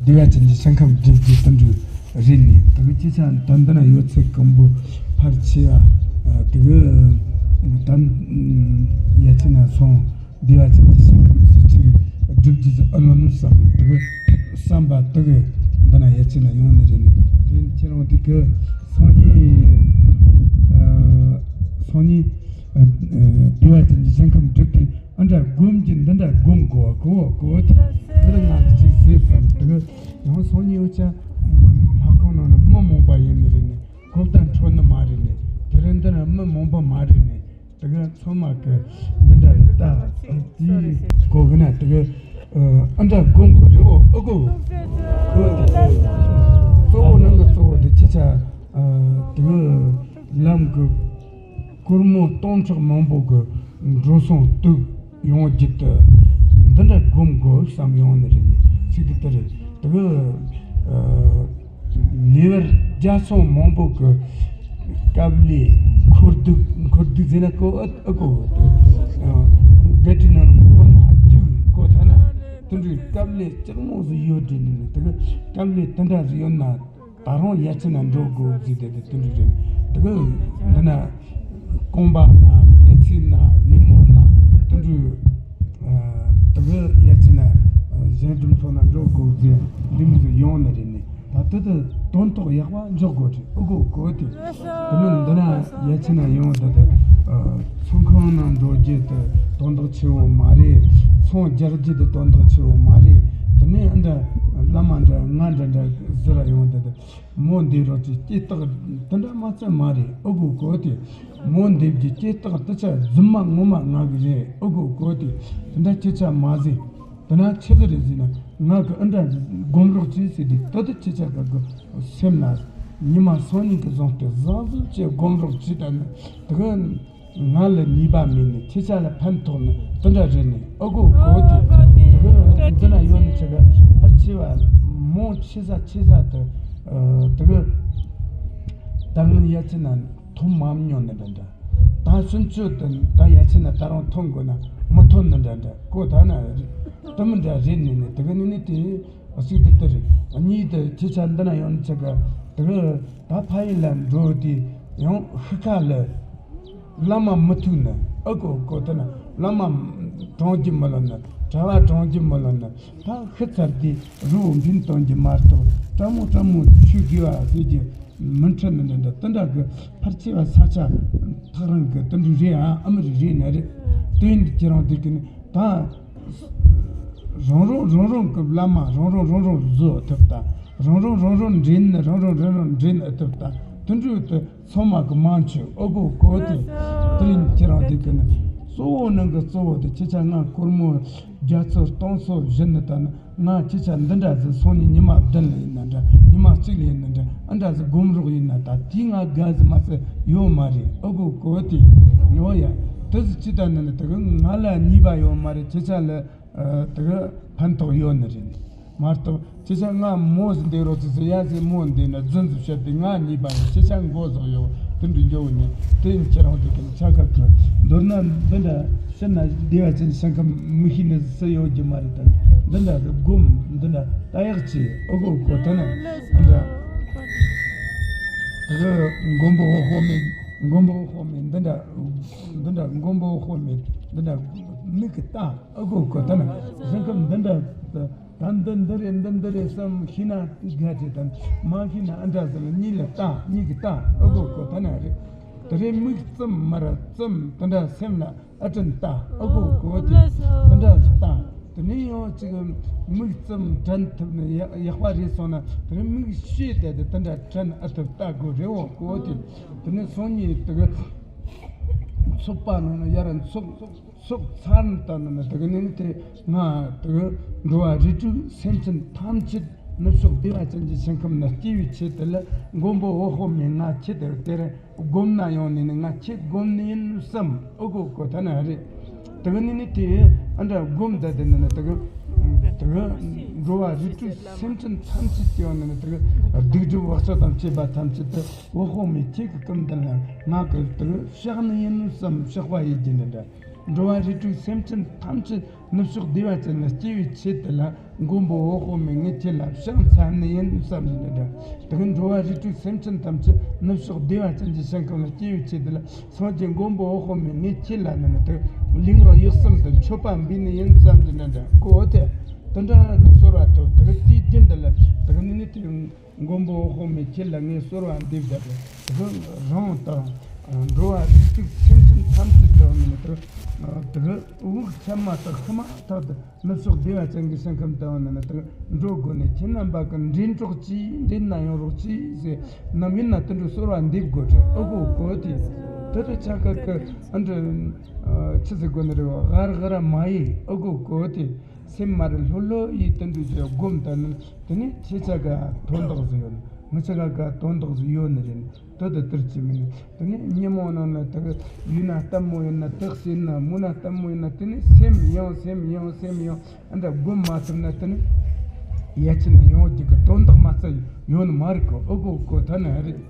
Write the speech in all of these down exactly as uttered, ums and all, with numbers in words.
བདེ་བ་ཅན་གྱི་ཞིང་ཁམས་སྒྲུབ་རྒྱུ་དེ་འདྲ་རེད་ནས། དེ་གི་ཅི་ཆ་ད་འདི་ན་ཡོད་ཚད་ཀུན་པོ་ཕལ་ཆེ་བ་དེ་གི་ད་ཡ་ཆེ་ན་སོང་། བདེ་བ་ཅན་གྱི་ཞིང་ཁམས་སུ་ཅིག་སྒྲུབ་རྒྱུ་ཨ་ལོ་ནུ་བསམ་དེ་གི་བསམ་པ་དེ་གི་འདི་ན་ཡ་ཆེ་ན་ཡོང་ནི་རེད་ནས། དེ་ཁྱེད་རང་དེ་གི་སང་ཉིན་སང་ཉིན་བདེ་བ་ཅན་གྱི་ཞིང་ཁམས་སྒྲུབ་དུས། ཨ་འདྲ་སྒོམ་གྱི་འདི་འདྲ་སྒོམ་དགོས་པ་གོ་བ་གོ་བ་དེ་དེ་ལ་ང་གཅིག་ཟེར་སོང་། དེ་ག་ཡང་སང་ཉིན་ཡོད་ཆ་ལྷ་ཁང་ནང་ན་མི་མང་པ་ཡིན་ནི་རེད་ནི། གོ་བརྡ་འཕྲོད་ནི་མ་རེད་ནི། དེ་རིང་འདི་ན་མི་མང་པ་མ་རེད་ནི། དེ་ག་ཚང་མ་གི་འདི་འདྲ་ལ་ལྟ་དེ་གོ་གི་ན། དེ་ག་ཨ་འདྲ་སྒོམ་དགོས་རེད། འོ་ཨ་གོ་གོ་དེ་གཙོ་བོ་ནང་གི་གཙོ་བོ་དེ་ཅི་ཆ་དེ་ག་ལམ་གི་སྒོར་མོ་སྟོང་ཕྲག་མང་པོ་གི་འགྲོ་སོང་གཏུབ་ཡོང་རྒྱུ་དེ་འདི་འདྲ་སྒོམ་དགོས་བསམ་ཡོང་ནི་རེད་ནི། ཚིག་དེ་ལྟར་དེ་གི་ལེ་བར་རྒྱ་སོང་མང་པོ་གི་དཀའ་ལས་འཁོར་སྡུག་འཁོར་སྡུག་ཟེར་ན་ཀོ་ཨ་ཨ་ཀོ་ག་དྲི་ནང་ཀོ་ན་རྒྱུག་ཀོ་ཐ་ན་དེ་འདྲའི་དཀའ་ལས་ལྕགས་མོ་ཟིག་ཡོད་དྲི་ནི་ནི། དེ་གི་དཀའ་ལས་དེ་འདྲ་ཟིག་ཡོད་ན། ད་རུང་ཡ་ཆེ་ན་འགྲོ་དགོས་ཟེར་དེ་དེ་དེ་འདྲ་རེད། དེ་གི་འདི་ན་རྐང་པ་ན་སྐེ་ཚེ་ན་བེ་མོ་ན་དེ་འདྲ་དེ་གི་ཡ་ཆེ་ན་གཞན་སྒྲུབ་ཚོགས་ན་འགྲོ་དགོས་ཟེར་འདི་མི་ཟེར་ཡོང་ནི་རེད་ནི། ད་དེ་དེ་དོན་དག་ཡག་པ་འཇོག་དགོས་རེད། ཨུ་གོ་གོ་དེ་དེ་མི་འདི་ན་ཡ་ཆེ་ན་ཡོང་དེ་དེ་ཚོང་ཁང་ན་འགྲོ་རྒྱུ་དེ་དོན་དག་ཆེ་བོ་མ་རེད། ཚོང་རྒྱག་རྒྱུ་དེ་དོན་དག་ཆེ་བོ་མ་རེད། དེ་ནས་ཨ་འདྲ་བླ་མ་འདྲ་ང་འདྲ་འདྲ་ཟེར་ར་ཡོང་དེ་དེ། མོ་འདི་རོགས་ཀྱི་སྐྱེ་རྟགས་དེ་འདྲ་མ་ཚད་མ་རེད། ཨུ་གོ་གོ་དེ་མོ་འདེབས་ཀྱི་སྐྱེ་རྟགས་དེ་ཆ་རྫུན་མ་ངོ་མ་ང་གི་རེད། ཨུ་གོ་གོ་དེ་དེ་འདྲ་ཁྱེད་ཆ་མ་ཟེར། དེ་ན་ཁྱེད་ཚོ་རེད་ཟེར་ན་ང་གི་ཨ་འདྲ་སྒོམ་རོགས་གྱིས་ཟེར་དེ་ད་དེ་ཁྱེད་ཆ་ག་གི་སེམས་ན་ཉི་མ་སང་ཉིན་གི་བཟང་སྟེ་བཟང་བཟང་བྱས་སྒོམ་རོགས་གྱིས་ད་ནི་དེ་གི། ང་ལ་ནུས་པ་མེད་ནི་ཁྱེད་ཅག་ལ་ཕན་ཐོགས་ནི་དེ་འདྲ་རེད་ནི། ཨ་གོ་གོ་དེ་དེ་གི་འདི་ན་ཡོད་ནི་ཆེ་ག་ཕར་ཆེ་བ་མོ་ཆེ་ས་ཆེ་ས་དེ་དེ་གི་ད་ངན་ཡ་ཆེ་ན་ཐོན་མ་མྱོང་ནི་འདྲ་འདྲ། ད་ཚུན་ཆོད་དེ་ད་ཡ་ཆེ་ན་ད་རུང་ཐོན་དགོས་ན་མི་ཐོན་ནི་འདྲ་འདྲ་གོ་ད་ན་རེད། དེ་མི་འདྲ་རེད་ནི་ནི་དེ་གི་ནི་ནི་དེ། གཅིག་དེ་དེ་རེད། གཉིས་དེ་ཁྱེད་ཅག་འདི་ན་ཡོང་ནི་ཆེ་ག་དེ་གི་ད་ཕ་ཡུལ་ལ་འགྲོ་དུས་ཡང་ཤི་ཁ་ལ་བླ་མ་མི་ཐུག་ནི། ཨ་གོ་གོ་དེ་ན་བླ་མ་དྲང་རྒྱུ་མི་ལོན་ནི། གྲྭ་བ་དྲང་རྒྱུ་མི་ལོན་ནི། ད་ཤི་ཚར་དུས་རི་བོ་འབྲིང་གཏོང་རྒྱུ་མ་གཏོགས་ཀྲ་མོ་ཀྲ་མོ་ཆོས་དགེ་བ་ཟེར་རྒྱུ་མི་འཕྲད་ནི་འདྲ་འདྲ། དེ་འདྲ་གི་ཕར་ཆེ་བ་ས་ཆ་ཐག་རིང་གི་དེ་འདྲ་རེད། ཨ་ཨ་མི་རི་རེད་ན་རེད། དེ་ཡིན་དུས་ཁྱེད་རང་དེ་གི་ནི་ད། རང་རང་རང་རང་གི་བླ་མ་རང་རང་རང་རང་བཟོ་ཐུབ་དང་། རང་རང་རང་རང་འདྲེན་ནི་རང་རང་རང་རང་འདྲེན་ཨེ་ཐུབ་དང་། དེ་འདྲ་དེ་ཚང་མ་གི་མང་ཆེ་ཨ་གོ་གོ་དེ་དེ་ཡིན་ཁྱེད་རང་དེ་གི་ནི་གཙོ་བོ་ནང་གི་གཙོ་བོ་དེ་ཁྱེད་ཅག་ང་སྒོར་མོ་བརྒྱ་ཚོ་སྟོང་ཚོ་བཞི་ནི་ད་ནི་ང་ཁྱེད་ཅག་འདི་འདྲ་ཟིག་སང་ཉིན་ཉི་མ་བདུན་ལ་ཡིན་ན་འདྲ། ཉི་མ་གཅིག་ལ་ཡིན་ན་འདྲ། ཨ་འདྲ་ཟིག་སྒོམ་རོགས་ཡིན་ན་ད་དེའི་ང་དགའ་ཟིག་མ་ཟིག་ཡོད་མ་རེད། ཨ་གོ་གོ་དེ་ཡོད་ཡ། དེ་ཟིག་ཅི་ད་ནི་ནི་དེ་གི་ང་ལ་ནུས་པ་ཡོད་མ་རེད། ཁྱེད་ཅག་ལ། ཨ། དེ་གི་ཕན་ཐོགས་ཡོད་ནི་རེད། མ་གཏོགས་ཁྱེད་ཅག་ང་མོ་ཟིག་འདེགས་རོགས་ཟེར་ཟེར་ཡ་ཟེར་མོ་འདེགས་ན་རྫུན་ཟིག་བཤད་དེ་ང་ནུས་པ་ཡོད། ཁྱེད་ཅག་མགོ་ཟོག་ཡོད། དེ་འདྲ་འགྱོ་ནི་དེ་ཡིན་ཁྱེད་རང་དེ་གི་ཆ་ཁ་གི་མདོར་ན་འདི་འདྲ་ཤི་ན་བདེ་བ་ཅན་ཞིང་ཁམས་མི་ཤེས་ནི་ཟེར་ཡོད་རྒྱུ་མ་རེད། ད་འདི་འདྲ་ཟིག་སྒོམ་འདི་འདྲ་ལྟ་ཡག་ཆེ། ཨ་གོ་གོ་དེ་ན་འདི་འདྲ་དེ་གི་མགོན་པོ་འོད་དཔག་མེད། མགོན་པོ་འོད་དཔག་མེད་འདི་འདྲ། འདི་འདྲ་མགོན་པོ་འོད་དཔག་མེད་འདི་འདྲ་མིག་གིས་ལྟ། ཨ་གོ་གོ་དེ་ན་ཞིང་ཁམས་འདི་འདྲ། ད་འདི་འདི་རེད་འདི་འདི་རེད་བསམ་ཤེས་ན་དགའ་བྱེད་དང་མ་ཤེས་ན་ཨ་འདྲ་ཟེར་ལ་གཉིས་ལ་ལྟ། གཉིས་ཀྱིས་ལྟ། ཨ་གོ་གོ་དེ་ན་རེད། དེ་རེད་མིག་བཙུམ་མར་བཙུམ་དེ་འདྲ་སེམས་ལ་ཨ་དྲན་ལྟ། ཨ་གོ་གོ་དེ་དེ་འདྲ་ལྟ། དེ་ནས་ཡང་ཅིག་མིག་བཙུམ་དྲན་ཐུབ་ནས་ཡག་ཡག་པ་རེད་སོང་ན་དེ་རེད་མིག་ཕྱེས་ཏེ་དེ་དེ་འདྲ་དྲན་ཨ་ཐུབ་ལྟ་དགོས་རེད། འོ་གོ་དེ་དེ་ནས་སང་ཉིན་དེ་གི་ཚོགས་པ་ནང་ན་ཡར་འཚོགས། སོགས་ཚར་ནས་ད་ནི་དེ་གི་ནི་དེ་ང་དེ་གི་འགྲོ་བ་རིགས་དྲུག་སེམས་ཅན་ཐམས་ཅད་ནུབ་ཕྱོགས་བདེ་བ་ཅན་གྱི་ཞིང་ཁམས་ན་སྐྱེ་བའི་ཆེད་དུ་ལ་མགོན་པོ་འོད་དཔག་མེད་ང་ཁྱེད་དེར་དེར་སྒོམ་ན་ཡོང་ནས་ནི་ང་ཁྱེད་སྒོམ་ནི་ཡིན་བསམ། ཨོ་གོ་གོ་ད་ན་རེད། དེ་གི་ནི་ནི་དེ་ཨ་འདྲ་སྒོམ་ད་དེ་ནི་ནི་དེ་གི་དེ་གི་འགྲོ་བ་རིགས་དྲུག་སེམས་ཅན་ཐམས་ཅད་ཀྱི་ཡོང་ནི་ནི་དེ་གི་སྡིག་སྒྲིབ་བག་ཆགས་དང་བཅས་པ་ཐམས་ཅད་དུ་འོད་དཔག་མེད་ཁྱེད་ཀྱི་སྐུ་མདུན་ལ་ང་གི་དེ་གི་བཤགས་ནི་ཡིན་བསམ། བཤགས་པ་ཡིན་གྱི་ནི་འདྲ། འགྲོ་བ་རིགས་དྲུག་སེམས་ཅན་ཐམས་ཅད་ ནུབ་ཕྱོགས་བདེ་བ་ཅན་ལ་སྐྱེ་བའི་ཆེད་དུ་ལ། མགོན་པོ་འོད་དཔག་མེད་ངས་ཁྱེད་ལ་ཕྱག་འཚལ་ནི་ཡིན་བསམ་བཞིན་དུ་འདྲ། དེ་གི་འགྲོ་བ་རིགས་དྲུག་སེམས་ཅན་ཐམས་ཅད་ནུབ་ཕྱོགས་བདེ་བ་ཅན་གྱི་ཞིང་ཁམས་ལ་སྐྱེ་བའི་ཆེད་དུ་ལ། སངས་རྒྱས་མགོན་པོ་འོད་དཔག་མེད་ངས་ཁྱེད་ལ་ནི་ནི་དེ་ལུས་ངག་ཡིད་གསུམ་དུ་མཆོད་པ་འབུལ་ནི་ཡིན་བསམ་བཞིན་དུ་འདྲ། གོ་དེ་དེ་འདྲ་གི་གསོལ་བ་ཐོབ། དེ་གི་དུས་རྒྱུན་དུ་ལ་དེ་གི་ནི་ནི་དེ། མགོན་པོ་འོད་དཔག་མེད་ཁྱེད་ལ་ངས་གསོལ་བ་འདེབས་བསྡད་པས། དེ་གི་རང་དང་འགྲོ་བ་རིགས་དྲུག་སེམས་ཅན་ཐམས་ཅད་དུ་ནི་དེ་གི་དེ་གི་དབུགས་ཆད་མ་ཐག་ཧི་མ་ཐག་ཏུ་ནུབ་ཕྱོགས་བདེ་བ་ཅན་གྱི་ཞིང་ཁམས་དུ་ནི་དེ་གི་འགྲོ་དགོས་ནས། ཁྱེད་རྣམ་པ་གི་འདྲེན་གྲོགས་ཅིག་འདྲེན་ན་ཡོང་རོགས་ཅིག་ཟེར། ནམ་ཡིན་ན་དེ་འདྲའི་གསོལ་བ་འདེབས་དགོས་དྲན། ཨོ་གོ་གོ་དེ་དེ་དེ་ཆ་ག་གི་ཨ་འདྲ་ཆི་ཟེར་དགོས་ནི་རེད་བ། གར་གར་མ་ཡིན། ཨོ་གོ་གོ་དེ། སེམས་མ་རེད་ལྷོད་ལྷོད་ཡིས་དེ་འདྲ་ཅིག་སྒོམ་ད་ནི་དེ་ནས་ཁྱེད་ཅག་ག་དོན་དག་ཟིག་ཡོད་ནི། ངི་ཅག་ག་དོན་དག་ཟིག་ཡོད་ནི་རེད། དེ་དེ་དེར་ཅི་མིན་ནི་དེ་ནས་ཉིན་མོ་ནང་ན་དེ་གི་ཡུལ་ན་ལྟད་མོ་ཡིན་ན། དེ་ཟེར་ན་མུ་ན་ལྟད་མོ་ཡིན་ན། དེ་ནས་སེམས་ཡང་སེམས་ཡང་སེམས་ཡང་ཨ་འདྲ་སྒོམ་མ་ཐུབ་ན་དེ་ནས་ཡ་ཁྱི་ན་ཡོང་རྒྱུ་གི་དོན་དག་མ་རྩ་ཡོད་ནི་མ་རེད་གོ། ཨོ་གོ་གོ་ད་ནི་རེད།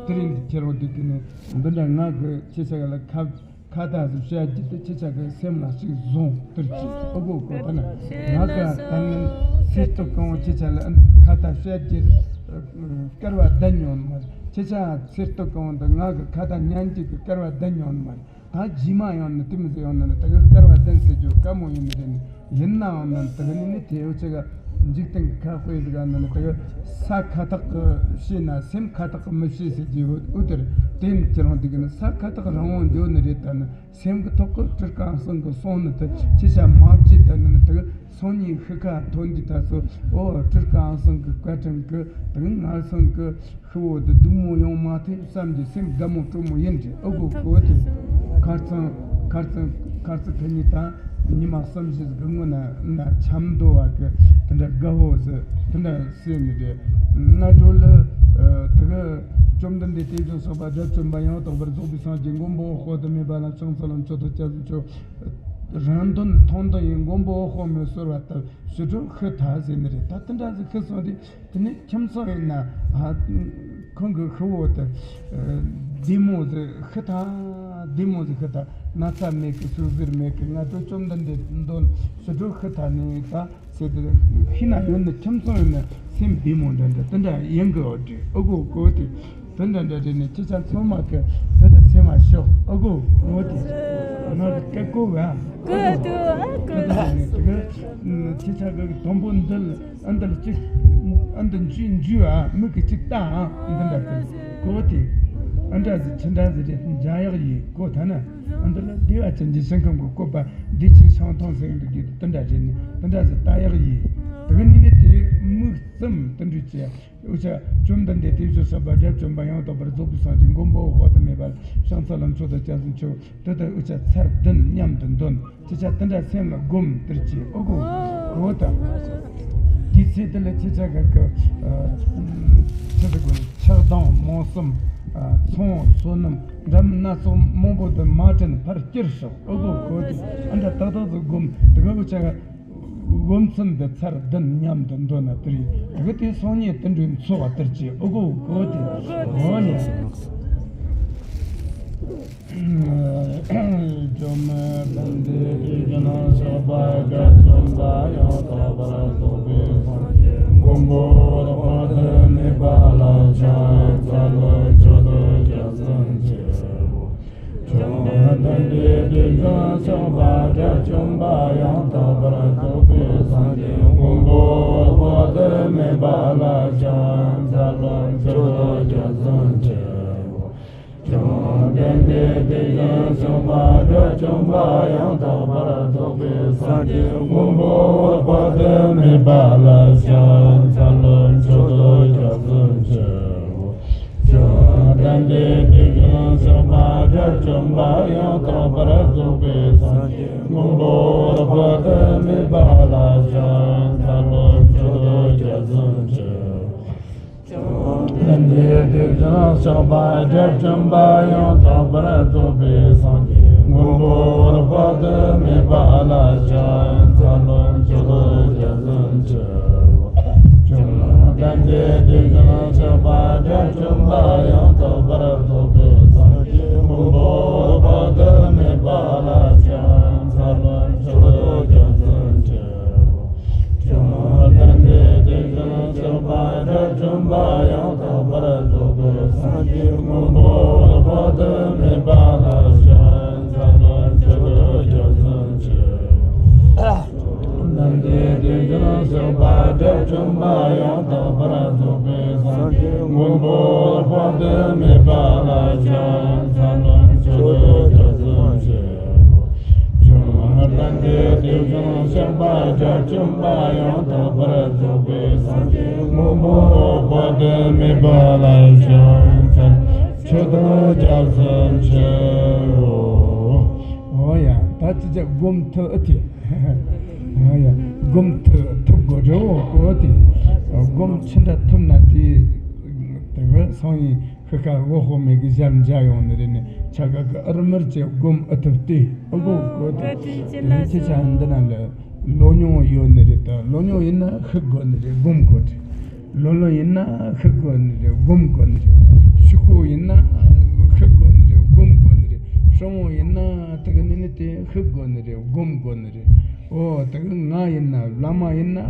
དེ་རིང་འདི་ཁྱེད་རང་འདི་གི་ནི་འདི་འདྲ་ང་གི་ཁྱེད་ཅག་ལ་ཁ་ཁ་བརྡ་ཟིག་བཤད་རྒྱུ་དེ་ཁྱེད་ཅག་གི་སེམས་ལ་ཞིག་བཟུང་དེར་གྱིས། ཨོ་གོ་གོ་ད་ནི་ང་ག་ད་ནི་སེར་སྟོབས་གང་བོ་ཁྱེད་ཅག་ལ་ཁ་བརྡ་བཤད་རྒྱུ་སྐལ་བ་ལྡན་ཡོང་ནི་མ་རེད། ཁྱེད་ཅག་སེར་སྟོབས་གང་བོ་འདི་ང་གི་ཁ་བརྡ་ཉན་རྒྱུ་གི་སྐལ་བ་ལྡན་ཡོང་ནི་མ་རེད། ད་རྗེས་མ་ཡང་ནི་དེ་མི་ཟེར་ཡང་ནི་ནི་དེ་གི་སྐལ་བ་ལྡན་ཟེར་རྒྱུ་དཀའ་མོ་ཡིན་ནི་རེད་ནི། ཡིན་ནའང་ནི་དེ་གི་ནི་ནི་དེ་འུ་ཅག་ག་འཇིག་རྟེན་གི་ཁ་དཔེ་ཟིག་ག་ནི་ནི་དེ་གི་ས་ཁ་ཐག་གི་ཤེས་ན་སེམས་ཁ་ཐག་གི་མི་ཤེས་ཟེར་རྒྱུ་འུ་དེར་དེ་ནི་ཁྱེད་རང་དེ་གི་ནི་ས་ཁ་ཐག་རིང་བོ་འགྱོ་ནི་རེད། ད་ནི་སེམས་གི་ཐོག་གི་སྤྲུལ་སྐུ་ཨང་སང་གི་གསུང་ནི་དེ་ཁྱེད་ཅག་མ་བརྗེད། ད་ནི་ནི་དེ་གི་སང་ཉིན་ཤི་ཁ་ཐོན་དུས་ད་ཚོ་ཨོ་སྤྲུལ་སྐུ་ཨང་སང་གི་བཀའ་དྲིན་གི་དེ་གི་ང་སང་གི་ཤི་བོ་དེ་སྡུག་མོ་ཡོང་མ་ཐེ་བསམ་གྱི་སེམས་དགའ་མོ་སྤྲོ་མོ་ཡིན་གྱི། ཨོ་གོ་གོ་དེ་ཁར་ཚང་ཁར་ཚང་ཁར་ཚང་ཁ་ཉིན་དང་ཉི་མ་གསུམ་བཞི་གི་སྔོན་ན་ན་ཆམ་མདོ་བ་གི་དེ་འདྲ་དགའ་བོ་ཟི་དེ་འདྲ་སེ་མི་དེ་སྔ་དྲོ་ལ་དེ་གི་བཅོམ་ལྡན་འདས་དེ་བཞིན་གཤེགས་པ་དགྲ་བཅོམ་པ་ཡང་དག་པར་རྫོགས་པའི་སངས་རྒྱས་མགོན་པོ་འོད་དཔག་ཏུ་མེད་པ་ལ་ཕྱག་འཚལ་ལོ། མཆོད་དོ་སྐྱབས་སུ་མཆིའོ། རང་དོན་མཐོང་དོན་ཡིན། མགོན་པོ་འོད་དཔག་མེད་གསོལ་བ་བཏབ། ཞི་ཁྲོ་ཤི་ཐལ་ཟེར་ནི་རེད། ད་དེ་འདྲ་ཟིག་ཤི་སོང་དུས་དེ་ནས་ཁྱིམ་ཚང་ཡིན་ན་ཨ་ཁོང་གི་ཤི་བོ་དེ་བདེ་མོ་ཟིག་ཤི་ཐལ། བདེ་མོ་ཟིག་ཤི་ཐལ། ན་ཚ་མེད་གི་ཟུག་གཟེར་མེད་གི། ང་ཚོ་བཅོམ་ལྡན་འདས་འདོན་ཞི་ཁྲོ་ཤི་ཐལ་ནི་ད་ཟེར་དེ་ཤི་ན་ཡོད་ནི་ཁྱིམ་ཚང་ཡིན་ན་སེམས་བདེ་མོ་འདྲ་འདྲ་དེ་འདྲ་ཡིན་གི། འོ་དེ་ཨོ་གོ་གོ་དེ། དེ་འདྲ་འདྲ་རེད་ནས་ཁྱེད་ཅག་ཚང་མ་གི་དེ་ལ་སེམས་མ་ཤོག། ཨོ་གོ་ངོ་དེ་ང་གི་སྐད་གོ་བ། ཀོ་ཏུ་ཨ་ཀོ་ཏུ་ཨ་ཀོ་ཏུ། ཁྱེད་ཅག་གི་དང་པོ་འདི་ལ་ཨ་འདི་ལ་གཅིག་ཨ་འདི་འཇུས་འཇུས་ཨ་མིག་གི་གཅིག་ལྟ་ཨ་འདི་འདྲ་གི་གོ་དེ་ཨ་འདྲ་ཟི་ཆི་འདྲ་ཟི་རེད། འཇའ་ཡག་ཡིན་གོ་ཐ་ན་ཨ་འདི་ལ་བདེ་བ་ཅན་གྱི་ཞིང་ཁམས་ཀྱི་བཀོད་པ་བདེ་ཆེན་ཤིང་ཐང་ཟེར་འདུག་གི་དེ་འདྲ་རེད་ནས་དེ་འདྲ་ཟི་ལྟ་ཡག་ཡིན། དེ་གི་ནི་ནི་དེ་མིག་ཙམ་དེ་འདྲ་བྱས། འུ་ཅག་བཅོམ་ལྡན་འདས་དེ་བཞིན་གཤེགས་པ་དགྲ་བཅོམ་པ་ཡང་དག་པར་རྫོགས་པའི་སངས་རྒྱས་མགོན་པོ་འོད་དཔག་ཏུ་མེད་པ་ཕྱག་འཚལ་ལོ། མཆོད་དོ་སྐྱབས་སུ་མཆིའོ། དེ་ལྟར་འུ་ཅག་ཚར་བདུན་མཉམ་དུ་འདོན། ཁྱེད་ཅག་དེ་འདྲ་སེམས་ལ་སྒོམ་དེར་གྱིས་ཨོ་གོ་གོ་དང་། དེའི་ཚེ་དེ་ལ་ཁྱེད་ཅག་གི་ཁྱེད་ཚོ་གི་ཆགས་སྡང་རྨོངས་གསུམ་ཚོང་བསོད་ནམས་འདྲ་མིན་སྣ་ཚོགས་མང་པོ་དེ་མ་དྲན་ཕར་སྐྱུར་ཤོག། ཨོ་གོ་གོ་དེ་ཨ་འདྲ་ཏག་ཏག་ཏུ་སྒོམ་དེ་ག་འུ་ཅག་གི་སྒོམ་ཚུལ་འདི་ཚར་བདུན་མཉམ་དུ་འདོན་ན་དེ་རེད། དེ་གི་དེ་སང་ཉིན་དེ་འདྲའི་འཚོ་བ་དེར་གྱིས་ཨོ་གོ་གོ་དེ་འོ་ཡ། བཅོམ་ལྡན་འདས་དེ་བཞིན་གཤེགས་པ་དགྲ་བཅོམ་པ་ཡང་དག་པར་རྫོགས་པའི་སངས་རྒྱས་མགོན་པོ་འོད་དཔག་ཏུ་མེད་པ་ལ་ཕྱག་འཚལ་ལོ། མཆོད་དོ་སྐྱབས་སུ་མཆིའོ། བཅོམ་ལྡན་འདས་དེ་བཞིན་གཤེགས་པ་དགྲ་བཅོམ་པ་ཡང་དག་པར་རྫོགས་པའི་སངས་རྒྱས་མགོན་པོ་འོད་དཔག་ཏུ་མེད་པ་ལ་ཕྱག་འཚལ་ལོ། མཆོད་དོ་སྐྱབས་སུ་མཆིའོ། བཅོམ་ལྡན་འདས་དེ་བཞིན་གཤེགས་པ་དགྲ་བཅོམ་པ་ཡང་དག་པར་རྫོགས་པའི་སངས་རྒྱས་མགོན་པོ་འོད་དཔག་ཏུ་མེད་པ་ལ་ཕྱག་འཚལ་ལོ། མཆོད་དོ་སྐྱབས་སུ་མཆིའོ། བཅོམ་ལྡན་འདས་དེ་བཞིན་གཤེགས་པ་དགྲ་བཅོམ་པ་ཡང་དག་པར་རྫོགས་པའི་སངས་རྒྱས་མགོན་པོ་འོད་དཔག་ཏུ་མེད་པ་ལ་ཕྱག་འཚལ་ལོ། མཆོད་དོ་སྐྱབས་སུ་མཆིའོ། བཅོམ་ལྡན་འདས་དེ་བཞིན་གཤེགས་པ་དགྲ་བཅོམ་པ་ཡང་དག་པར་རྫོགས་པའི་སངས་རྒྱས་མགོན་པོ་འོད་དཔག་ཏུ་མེད་པ་ལ་ཕྱག་འཚལ་ལོ། མཆོད་དོ་སྐྱབས་སུ་མཆིའོ། བཅོམ་ལྡན་འདས་དེ་བཞིན་གཤེགས་པ་དགྲ་བཅོམ་པ་ཡང་དག་པར་རྫོགས་པའི་སངས་རྒྱས་མགོན་པོ་འོད་དཔག་ཏུ་མེད་པ་ལ་ཕྱག་འཚལ་ལོ། མཆོད་དོ་སྐྱབས་སུ་ ཡང་དག་པར་རྫོགས་པའི་སངས་རྒྱས་མགོན་པོ་དཔག་ཏུ་མེད་པ་ལ་ཕྱག་འཚལ་ལོ། མཆོད་བསྟོད་རྒྱ་མཚན་ཆེ། བྱོན་ལམ་གྱི་དེ་བཞིན་གཤེགས་པ་བརྒྱ་བྱིན་པ་ཡང་དག་པར་རྫོགས་པའི་སངས་རྒྱས་མགོན་པོ་དཔག་ཏུ་མེད་པ་ལ་ཕྱག་འཚལ། མཆོད་བསྟོད་རྒྱ་མཚན་ཆེའོ། ཨོ་ཡ། ད་ཅི་བྱ་སྒོམ་ཐུབ་ཨེ་ཐུབ། ཨོ་ཡ། སྒོམ་ཐུབ་ཐུབ་དགོས་རེད་གོ་དེ། སྒོམ་ཅི་འདྲ་ཐུབ་ན་དེ་དེ་གི་སང་ཉིན་ཤི་ཁ་བོ་ཧོ་མེ་གི་ཞབས་འཇའ་ཡོང་ནི་རེད་ནི་ཆ་ག་གི་ཨར་མར་གྱི་སྒོམ་ཨེ་ཐུབ་སྟེ་ཨེ་གོ་གོ་དེ། དེ་ནས་ཅི་བྱ་འདི་ན་ལ་ལོ་ཉུང་ཡོད་ནི་རེད། ད་ལོ་ཉུང་ཡིན་ན་ཤི་དགོས་ནི་རེད། སྒོམ་དགོས་རེད། ལོ་ལོན་ཡིན་ན་ཤི་དགོས་ནི་རེད། སྒོམ་དགོས་ནི་རེད། ཕྱུག་པོ་ཡིན་ན་ཤི་དགོས་ནི་རེད། སྒོམ་དགོས་ནི་རེད། ཧྲིལ་བོ་ཡིན་ན་དེ་གི་ནི་ནི་དེ་ཤི་དགོས་ནི་རེད། སྒོམ་དགོས་ནི་རེད། ཨོ་དེ་གི་ང་ཡིན་ན་བླ་མ་ཡིན་ན་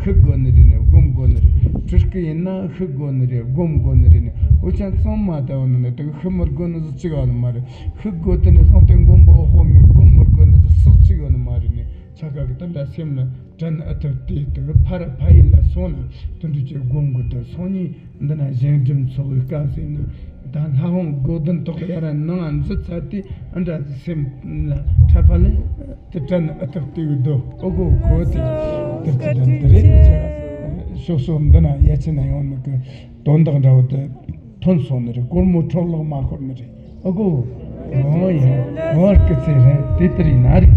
ཤི་དགོས་ནི་རེད་ནི། སྒོམ་དགོས་ནི་རེད། སྤྲུལ་སྐུ་ཡིན་ན་ཤི་དགོས་ནི་རེད། སྒོམ་དགོས་ནི་རེད་ནི། འུ་ཅག་ཚང་མ་ད་འོ་ནི་ནི་དེ་གི་ཤི་མི་དགོས་ནི་ཟིག་ཅིག་ཨ་ནི་མ་རེད། ཤི་དགོས་དེ་ནི་སོང་སྟེ་མགོན་པོ་དཔག་མེད་སྒོམ་མི་དགོས་ནི་ཟིག་ཟིག་ཅིག་ཨ་ནི་མ་རེད་ནི། ཆ་ག་གི་དེ་འདྲ་སེམས་ལ་དྲན་ཨེ་ཐུབ་དེ་དེ་གི་ཕར་ཕ་ཡུལ་ལ་སོང་ན་དེ་འདྲ་ཅིག་སྒོམ་དགོས་དེ། སང་ཉིན་འདི་ན་གཞན་སྒྲིམ་ཚོགས་པའི་སྐབས་ཟིན་ན་ད་ལྷ་ཧོང་སྒོ་བདུན་ཐོག་ཡར་ནང་འཛུལ་ཚར་དེ་ཨ་འདྲ་སེམས་ལ་ཕྲ་ཕ་ལ་དེ་དྲན་ཨེ་ཐུབ་དེ་གི་སྡོད་ཨེ་གོ་གོ་དེ། དེ་དེ་དྲན་དེ་རེད་ཅེས་ཤོག་སོ། འདི་ན་ཡ་ཆེ་ན་ཡོང་ནི་གི་དོན་དག་འདྲ་བོ་དེ་ཐོན་སོང་ནི་རེད། སྒོར་མོ་འཕྲོ་བརླག་མ་ཤོར་ནི་རེད། ཨ་གོ། ཨོ་ཡ། ཨོ་སྐུ་ཚེ་རིང་། དེ་ལྟར་ཡིན་ན་རིག་